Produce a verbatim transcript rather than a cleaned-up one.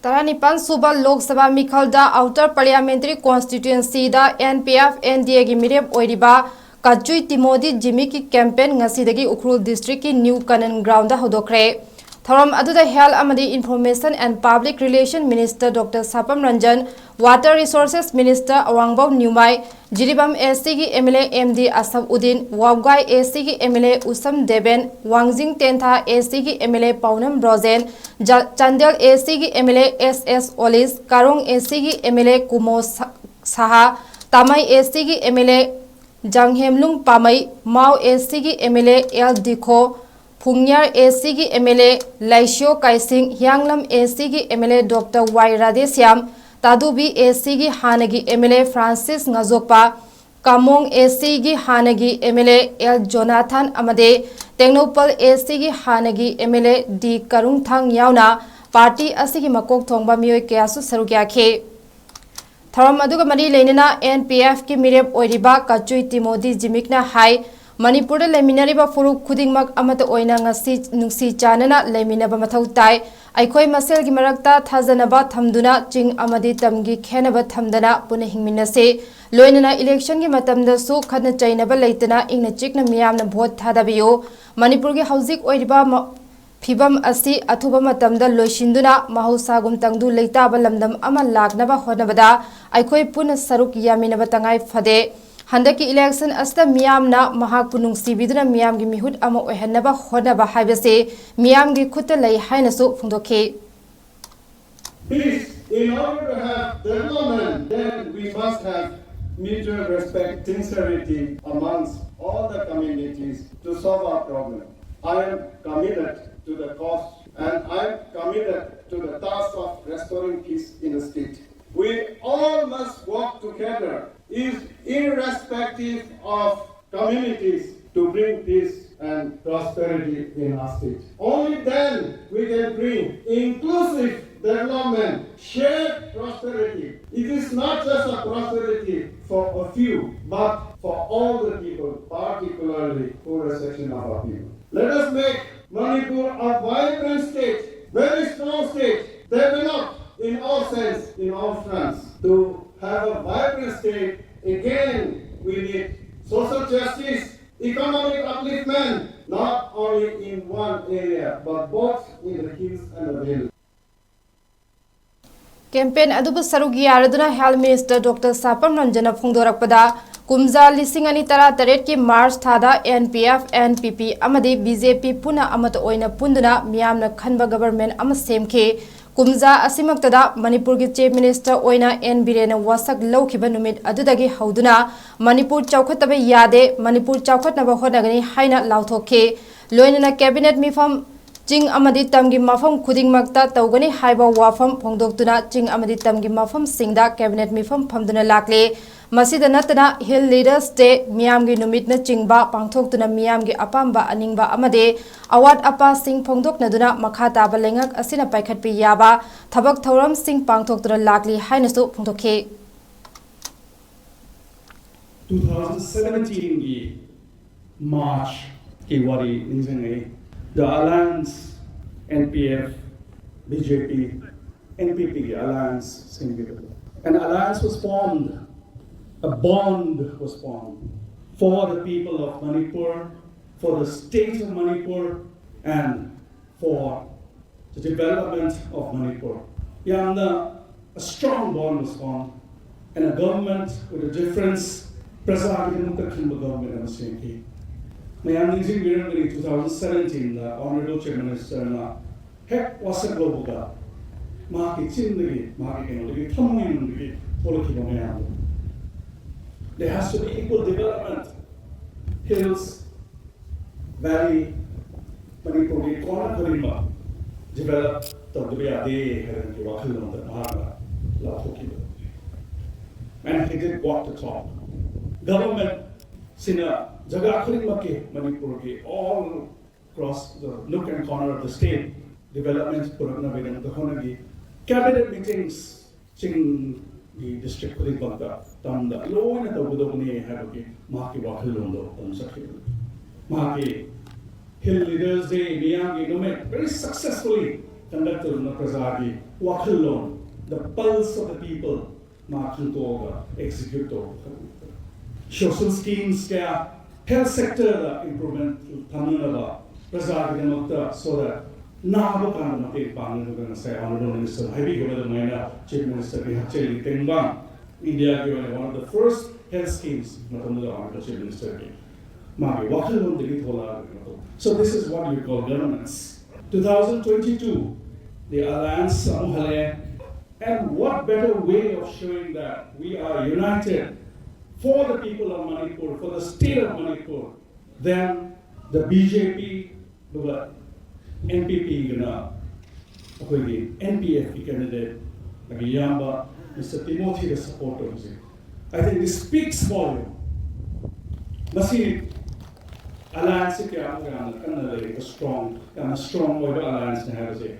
ꯇꯔꯥꯅꯤꯄꯥꯟ ꯁꯨꯕ ꯂꯣꯛ ꯁꯚꯥ ꯃꯤꯈꯜꯗ ꯑꯥꯎꯇꯔ ꯄꯥꯔꯂꯤꯌꯥꯃꯦꯟꯇꯔꯤ ꯀꯣꯟꯁꯇꯤꯇ꯭ꯌꯨꯑꯦꯟꯁꯤꯗ N P F N D ꯑꯦꯒꯤ ꯃꯤꯔꯦꯞ ꯑꯣꯏꯔꯤꯕ ꯀꯆꯨꯏ ꯇꯤꯃꯣꯗꯤ ꯖꯤꯃꯤꯛꯀꯤ ꯀꯦꯝꯄꯦꯟ ꯉꯁꯤꯗꯒꯤ ꯎꯈ꯭ꯔꯨꯜ ꯗꯤꯁꯇ꯭ꯔꯤꯛꯀꯤ ꯅ꯭ꯌꯨ ꯀꯅꯟ ꯒ꯭ꯔꯥꯎꯟꯗ ꯍꯧꯗꯣꯛꯈ꯭ꯔꯦ꯫ ꯊꯧꯔꯝ ꯑꯗꯨꯗ ꯍꯦꯜꯊ ꯑꯃꯗꯤ information and public relations minister doctor Sapam Ranjan, water resources minister Awangbou Newmai, Jiribam S ꯇꯤꯒꯤ M L A M D Ashab Uddin, ꯋꯥꯕꯒꯥꯏ ꯑꯦꯁ ꯇꯤꯒꯤ ꯑꯦꯝ ꯑꯦꯜ ꯑꯦ ꯎꯁꯝ ꯗꯦꯕꯦꯟ, ꯋꯥꯡꯖꯤꯡ ꯇꯦꯟꯊꯥ ꯑꯦꯁ ꯇꯤꯒꯤ ꯑꯦꯝ ꯑꯦꯜ ꯑꯦ ꯄꯥꯎꯅꯝ ꯕ꯭ꯔꯣꯖꯦꯟ, ꯖ-, ꯆꯥꯟꯗꯦꯜ ꯑꯦꯁ ꯇꯤꯒꯤ ꯑꯦꯝ ꯑꯦꯜ ꯑꯦ ꯑꯦꯁ ꯑꯦꯁ ꯑꯣꯂꯤꯁ, ꯀꯥꯔꯣꯡ ꯑꯦꯁ ꯇꯤꯒꯤ ꯑꯦꯝ ꯑꯦꯜ ꯑꯦ ꯀꯨꯃꯣ ꯁ-, ꯁꯍꯥ, ꯇꯥꯃꯩ ꯑꯦꯁ ꯇꯤꯒꯤ ꯑꯦꯝ ꯑꯦꯜ ꯑꯦ ꯖꯥꯡꯍꯦꯝꯂꯨꯡ ꯄꯥꯃꯩ, ꯃꯥꯎ ꯑꯦꯁ ꯇꯤꯒꯤ ꯑꯦꯝ ꯑꯦꯜ ꯑꯦ ꯑꯦꯜ ꯗꯤꯈꯣ, ꯐꯨꯡꯌꯥꯔ ꯑꯦꯁ ꯇꯤꯒꯤ ꯑꯦꯝ ꯑꯦꯜ ꯑꯦ ꯂꯥꯏꯁꯤꯌꯣ ꯀꯥꯏꯁꯤꯡ, ꯍꯤꯌꯥꯡꯂꯝ ꯑꯦꯁ ꯇꯤꯒꯤ ꯑꯦꯝ ꯑꯦꯜ ꯑꯦ ꯗꯣꯛꯇꯔ ꯋꯥꯏ ꯔꯥꯙꯦꯁ꯭ꯌꯥꯝ, ꯇꯥꯗꯨꯕꯤ ꯑꯦꯁ ꯇꯤꯒꯤ ꯍꯥꯟꯅꯒꯤ ꯑꯦꯝ ꯑꯦꯜ ꯑꯦ ꯐ꯭ꯔꯥꯟꯁꯤꯁ ꯉꯥꯖꯣꯛꯄ, ꯀꯥꯃꯣꯡ ꯑꯦꯁ ꯇꯤꯒꯤ ꯍꯥꯟꯅꯒꯤ M L A L Jonathan ꯑꯃꯗꯤ ꯇꯦꯡꯅꯧꯄꯜ ꯑꯦꯁ ꯇꯤꯒꯤ ꯍꯥꯟꯅꯒꯤ ꯑꯦꯝ ꯑꯦꯜ ꯑꯦ ꯗꯤ ꯀꯔꯨꯡꯊꯥꯡ ꯌꯥꯎꯅ ꯄꯥꯔꯇꯤ ꯑꯁꯤꯒꯤ ꯃꯀꯣꯛ ꯊꯣꯡꯕ ꯃꯤꯑꯣꯏ ꯀꯌꯥꯁꯨ ꯁꯔꯨꯛ ꯌꯥꯈꯤ꯫ ꯊꯧꯔꯝ ꯑꯗꯨꯒ ꯃꯔꯤ ꯂꯩꯅꯅ ꯑꯦꯟ ꯄꯤ ꯑꯦꯐꯀꯤ ꯃꯤꯔꯦꯞ ꯑꯣꯏꯔꯤꯕ ꯀꯆꯨꯏ ꯇꯤꯃꯣꯗꯤ ꯖꯤꯃꯤꯛꯅ ꯍꯥꯏ, ꯃꯅꯤꯄꯨꯔꯗ ꯂꯩꯃꯤꯟꯅꯔꯤꯕ ꯐꯨꯔꯨꯞ ꯈꯨꯗꯤꯡꯃꯛ ꯑꯃꯠꯇ ꯑꯣꯏꯅ ꯉꯁꯤ ꯅꯨꯡꯁꯤ ꯆꯥꯟꯅꯅ ꯂꯩꯃꯤꯟꯅꯕ ꯃꯊꯧ ꯇꯥꯏ꯫ ꯑꯩꯈꯣꯏ ꯃꯁꯦꯜꯒꯤ ꯃꯔꯛꯇ ꯊꯥꯖꯅꯕ ꯊꯝꯗꯨꯅ ꯆꯤꯡ ꯑꯃꯗꯤ ꯇꯝꯒꯤ ꯈꯦꯟꯅꯕ ꯊꯝꯗꯅ ꯄꯨꯟꯅ ꯍꯤꯡꯃꯤꯟꯅꯁꯤ꯫ ꯂꯣꯏꯅꯅ ꯏꯂꯦꯛꯁꯟꯒꯤ ꯃꯇꯝꯗꯁꯨ ꯈꯠꯅ ꯆꯩꯅꯕ ꯂꯩꯇꯅ ꯏꯪꯅ ꯆꯤꯛꯅ ꯃꯤꯌꯥꯝꯅ ꯚꯣꯠ ꯊꯥꯗꯕꯤꯌꯨ꯫ ꯃꯅꯤꯄꯨꯔꯒꯤ ꯍꯧꯖꯤꯛ ꯑꯣꯏꯔꯤꯕ ꯃ-, ꯐꯤꯕꯝ ꯑꯁꯤ ꯑꯊꯨꯕ ꯃꯇꯝꯗ ꯂꯣꯏꯁꯤꯟꯗꯨꯅ ꯃꯍꯧꯁꯥꯒꯨꯝ ꯇꯪꯗꯨ ꯂꯩꯇꯥꯕ ꯂꯝꯗꯝ ꯑꯃ ꯂꯥꯛꯅꯕ ꯍꯣꯠꯅꯕꯗ ꯑꯩꯈꯣꯏ ꯄꯨꯟꯅ ꯁꯔꯨꯛ ꯌꯥꯃꯤꯟꯅꯕ ꯇꯉꯥꯏ ꯐꯗꯦ꯫ ꯍꯟꯗꯛꯀꯤ ꯏꯂꯦꯛꯁꯟ ꯑꯁꯤꯗ ꯃꯤꯌꯥꯝꯅ ꯃꯍꯥꯛꯄꯨ ꯅꯨꯡꯁꯤꯕꯤꯗꯨꯅ ꯃꯤꯌꯥꯝꯒꯤ ꯃꯤꯍꯨꯠ ꯑꯃ ꯑꯣꯏꯍꯟꯅꯕ ꯍꯣꯠꯅꯕ ꯍꯥꯏꯕꯁꯤ ꯃꯤꯌꯥꯝꯒꯤ ꯈꯨꯠꯇ ꯂꯩ ꯍꯥꯏꯅꯁꯨ ꯐꯣꯡꯗꯣꯛꯈꯤ꯫ Peace. In order to have development, then we must have mutual respect, sincerity amongst all the communities to solve our problem. I am committed to the cause and I am committed to the task of restoring peace in the state. We all must work together, is irrespective of communities, to bring peace and prosperity in our state. Only then we can bring inclusive development, shared prosperity. It is not just a prosperity for a few, but for all the people, particularly poorer section of our people. Let us make Manipur a vibrant state, very strong state, developed, In all sense, in all fronts, to have a vibrant state, again, we need social justice, economic upliftment, not only in one area, but both in the hills and the valleys. Campaign ꯑꯗꯨꯕꯨ ꯁꯔꯨꯛ ꯌꯥꯔꯗꯨꯅ health minister doctor Sapam ꯔꯟꯖꯟꯅ ꯐꯣꯡꯗꯣꯔꯛꯄꯗ, ꯀꯨꯝꯖꯥ ꯂꯤꯁꯤꯡ ꯑꯅꯤ ꯇꯔꯥꯇꯔꯦꯠꯀꯤ March ꯊꯥꯗ N P F, N P P ꯑꯃꯗꯤ ꯕꯤ ꯖꯦ ꯄꯤ ꯄꯨꯟꯅ ꯑꯃꯠꯇ ꯑꯣꯏꯅ ꯄꯨꯟꯗꯨꯅ ꯃꯤꯌꯥꯝꯅ ꯈꯟꯕ ꯒꯕꯔꯟꯃꯦꯟꯠ ꯑꯃ ꯁꯦꯝꯈꯤ꯫ ꯀꯨꯝꯖꯥ ꯑꯁꯤꯃꯛꯇꯗ ꯃꯅꯤꯄꯨꯔꯒꯤ ꯆꯤꯐ ꯃꯤꯅꯤꯁꯇꯔ ꯑꯣꯏꯅ ꯑꯦꯟ ꯕꯤꯔꯦꯟꯅ ꯋꯥꯁꯛ ꯂꯧꯈꯤꯕ ꯅꯨꯃꯤꯠ ꯑꯗꯨꯗꯒꯤ ꯍꯧꯗꯨꯅ ꯃꯅꯤꯄꯨꯔ ꯆꯥꯎꯈꯠꯇꯕ ꯌꯥꯗꯦ, ꯃꯅꯤꯄꯨꯔ ꯆꯥꯎꯈꯠꯅꯕ ꯍꯣꯠꯅꯒꯅꯤ ꯍꯥꯏꯅ ꯂꯥꯎꯊꯣꯛꯈꯤ꯫ ꯂꯣꯏꯅꯅ ꯀꯦꯕꯤꯅꯦꯠ ꯃꯤꯐꯝ ꯆꯤꯡ ꯑꯃꯗꯤ ꯇꯝꯒꯤ ꯃꯐꯝ ꯈꯨꯗꯤꯡꯃꯛꯇ ꯇꯧꯒꯅꯤ ꯍꯥꯏꯕ ꯋꯥꯐꯝ ꯐꯣꯡꯗꯣꯛꯇꯨꯅ ꯆꯤꯡ ꯑꯃꯗꯤ ꯇꯝꯒꯤ ꯃꯐꯝꯁꯤꯡꯗ ꯀꯦꯕꯤꯅꯦꯠ ꯃꯤꯐꯝ ꯐꯝꯗꯨꯅ ꯂꯥꯛꯂꯤ꯫ ꯃꯁꯤꯗ ꯅꯠꯇꯅ ꯍꯤꯜ ꯂꯤꯗꯔꯁ ꯗꯦ, ꯃꯤꯌꯥꯝꯒꯤ ꯅꯨꯃꯤꯠꯅꯆꯤꯡꯕ ꯄꯥꯡꯊꯣꯛꯇꯨꯅ ꯃꯤꯌꯥꯝꯒꯤ ꯑꯄꯥꯝꯕ ꯑꯅꯤꯡꯕ ꯑꯃꯗꯤ ꯑꯋꯥꯠ ꯑꯄꯥꯁꯤꯡ ꯐꯣꯡꯗꯣꯛꯅꯗꯨꯅ ꯃꯈꯥ ꯇꯥꯕ ꯂꯩꯉꯥꯛ ꯑꯁꯤꯅ ꯄꯥꯏꯈꯠꯄ ꯌꯥꯕ ꯊꯕꯛ ꯊꯧꯔꯝꯁꯤꯡ ꯄꯥꯡꯊꯣꯛꯇꯨꯅ ꯂꯥꯛꯂꯤ ꯍꯥꯏꯅꯁꯨ ꯐꯣꯡꯗꯣꯛꯈꯤ꯫ ꯇꯨ ꯊꯥꯎꯖꯟ ꯁꯕꯦꯟꯇꯤꯟꯒꯤ ꯃꯥꯔꯆꯀꯤ ꯋꯥꯔꯤ ꯅꯤꯡꯁꯤꯡꯉꯛꯏ꯫ The alliance N P F, B J P, N P P ꯒꯤ alliance ꯁꯦꯝꯈꯤꯕꯗꯣ꯫ An alliance was formed, a bond was formed for the people of Manipur, for the state of Manipur, and for the development of Manipur. ꯌꯥꯝꯅ a strong bond was formed and a government with a difference, ꯄ꯭ꯔꯖꯥꯒꯤꯗꯃꯛꯇ ꯈꯟꯕ government ꯑꯃ ꯁꯦꯝꯈꯤ꯫ ꯃꯌꯥꯝ ꯅꯤꯡꯁꯤꯡꯕꯤꯔꯝꯒꯅꯤ, two thousand ꯁꯕꯦꯟꯇꯤꯟꯗ Honorable Chief Ministerꯅ ꯍꯦꯛ ꯋꯥꯁꯛ ꯂꯧꯕꯗ ꯃꯍꯥꯛꯀꯤ ꯆꯤꯟꯗꯒꯤ, ꯃꯍꯥꯛꯀꯤ ꯀꯩꯅꯣꯗꯒꯤ, ꯊꯃꯣꯏꯅꯨꯡꯗꯒꯤ ꯊꯣꯛꯂꯛꯈꯤꯕ ꯃꯌꯥꯝꯗꯣ, there has to be equal development, hills, valley, ꯃꯅꯤꯄꯨꯔꯒꯤ corner ꯈꯨꯗꯤꯡꯃꯛ develop ꯇꯧꯗꯕ ꯌꯥꯗꯦ ꯍꯥꯏꯕꯒꯤ ꯋꯥꯈꯜꯂꯣꯟꯗ ꯃꯍꯥꯛꯅ ꯂꯥꯎꯊꯣꯛꯈꯤꯕ꯫ And he did walk the talk. Government ꯁꯤꯅ ꯖꯒꯥ ꯈꯨꯗꯤꯡꯃꯛꯀꯤ ꯃꯅꯤꯄꯨꯔꯒꯤ all across the nook and corner of the state development ꯄꯨꯔꯛꯅꯕꯒꯤꯗꯃꯛꯇ ꯍꯣꯠꯅꯈꯤ꯫ Cabinet meetings ꯆꯤꯡꯒꯤ district ꯈꯨꯗꯤꯡꯃꯛꯇ ꯇꯝꯗ ꯂꯣꯏꯅ ꯇꯧꯒꯗꯧꯕꯅꯤ ꯍꯥꯏꯕꯒꯤ ꯃꯍꯥꯛꯀꯤ ꯋꯥꯈꯜꯂꯣꯟꯗꯣ ꯑꯗꯨꯝ ꯆꯠꯈꯤꯕꯅꯤ꯫ ꯃꯍꯥꯛꯀꯤ Hill Leaders Day ꯃꯤꯌꯥꯝꯒꯤ ꯅꯨꯃꯤꯠ very successfully ꯀꯟꯗꯛ ꯇꯧꯗꯨꯅ ꯄ꯭ꯔꯖꯥꯒꯤ ꯋꯥꯈꯜꯂꯣꯟ, the pulse of the people, ꯃꯥ ꯈꯪꯗꯣꯛꯑꯒ ꯑꯦꯛꯖꯤꯀ꯭ꯌꯨꯠ ꯇꯧꯕ꯫ Social schemes ꯀꯌꯥ, health sector the improvement ꯊꯝꯅꯅꯕ, ꯄ꯭ꯔꯖꯥꯒꯤꯗꯃꯛꯇ, so that ꯅꯥꯕ ꯀꯥꯟꯗ ꯃꯇꯦꯡ ꯄꯥꯡꯅꯅꯕ꯫ ꯉꯁꯥꯏ Honorable Minister ꯍꯥꯏꯕꯤꯈꯤꯕ ꯑꯗꯨꯃꯥꯏꯅ Chief Minister ꯒꯤ ꯍꯛꯁꯦꯜꯒꯤ ꯇꯦꯡꯕꯥꯡ, ꯏꯟꯗꯤꯌꯥꯒꯤ ꯑꯣꯏꯅ one of the first health schemes ꯃꯇꯝꯗꯨꯗ Honorable Chief Minister ꯒꯤ ꯃꯥꯒꯤ ꯋꯥꯈꯜꯂꯣꯟꯗꯒꯤ ꯊꯣꯛꯂꯛꯑꯒ ꯀꯩꯅꯣ ꯇꯧꯕ꯫ So this is what you call governance. Two thousand twenty-two, the alliance ꯑꯃꯨꯛ ꯍꯜꯂꯛꯑꯦ꯫ And what better way of showing that we are united for the people of Manipur, for the state of Manipur, than the B J P, ꯑꯗꯨꯒ N P P ꯒꯅ ꯑꯩꯈꯣꯏꯒꯤ N P F ꯀꯤ candidate ꯑꯩꯒꯤ ꯏꯌꯥꯝꯕ Mister Timothy ꯗ support ꯇꯧꯕꯁꯦ꯫ I think this speaks volume. ꯃꯁꯤ alliance ꯁꯤ ꯀꯌꯥꯃꯨꯛ ꯌꯥꯝꯅ ꯀꯟꯅ ꯂꯩꯔꯤꯕ, strong, ꯌꯥꯝꯅ strong ꯑꯣꯏꯕ alliance ꯅꯤ ꯍꯥꯏꯕꯁꯦ꯫